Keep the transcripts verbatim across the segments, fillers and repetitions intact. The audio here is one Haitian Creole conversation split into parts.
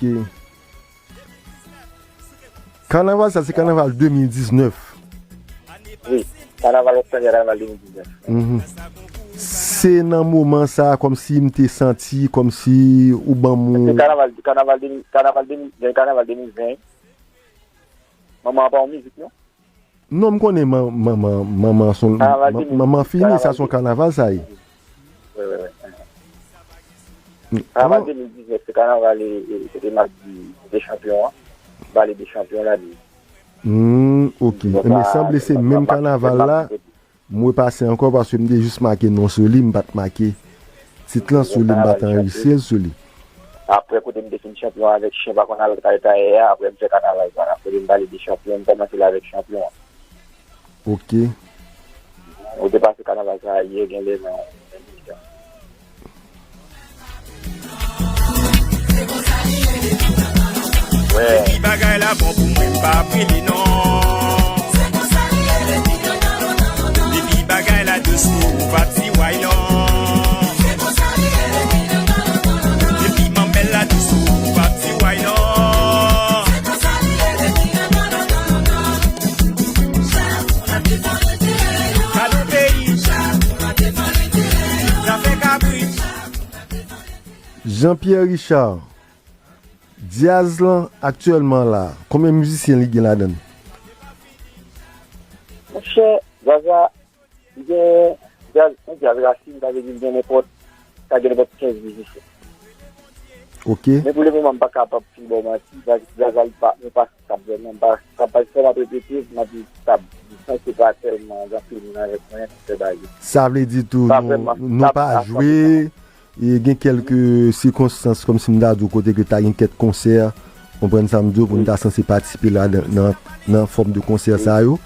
Ok. Kanaval sa, se kanaval de mil diznèf. Wi, kanaval Oktòb, kanaval de mil diznèf. Mhm. Se nan moman sa, kòmsi m te santi, kòmsi ou ban m. Se kanaval, kanaval de mil, kanaval de mil, gen kanaval de mil ven. Manman an pa yon mizik, non? Non, m konnen manman, manman, manman son, manman fini, sa son kanaval sa ye. Wi, wi, wi. Kanaval de mil diznèf, se kanaval, e, e, kote m ap di, de chanpyon an. Bale de chanpyon la, li. Hmm, ok. Men sanble se menm kanaval la, m repase ankò paske m te jis make non sou li, m pa t make tit lan sou li, m pa t anrejistre l sou li. Apre kote m te fin chanpyon avèk chen pa konn al kay tayè a, apre m fè kanaval sa. Kote m bale de chanpyon, m kòmanse l avèk chanpyon an. Ok. Ou te pase kanaval sa a yè, gen lè nan yon menm mitan. Depi bagay la bon pou mwen, m pa ap rele non. Depi bagay la dous pou ou, pa di way non. Depi manmèl la dous pou ou, pa di way non. Gade yon peyi, zafè kabrit. Jean-Pierre Richard, djaz lan aktyèlman la, konbyen mizisyen li gen ladan l? Monchè, djaz la, li gen djaz, yon djaz rasin, sa vle di li gen nenpòt, sa gen nenpòt kenz mizisyen. Ok. Men pou lemoman, m pa kapab fin ba w manti, Zaza li pa, nou pa stab vrèman, m pa, sa pa, sa m ap repete, m ap di stab. San se pa tèlman gen anpil moun avèk mwen, se bagay. Sa vle di tou, nou, nou pa jwe, e gen kèlke sikonstans, kòmsi m ta di w, kote ke ta gen kèk konsè, konprann sa m di w, pou n ta sanse patisipe la nan, nan, nan fòm de konsè sa yo,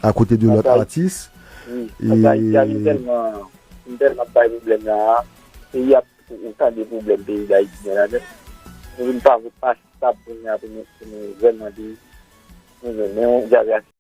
akote de lòt atis. Wi, e Ayiti a vin tèlman, vin tèlman bay pwoblèm la, peyi a, ou tande pwoblèm peyi Dayiti gen ladan. Nou vin pa, pa stab kounye a pou nou, pou nou vrèman di, nou menm, men yon djaz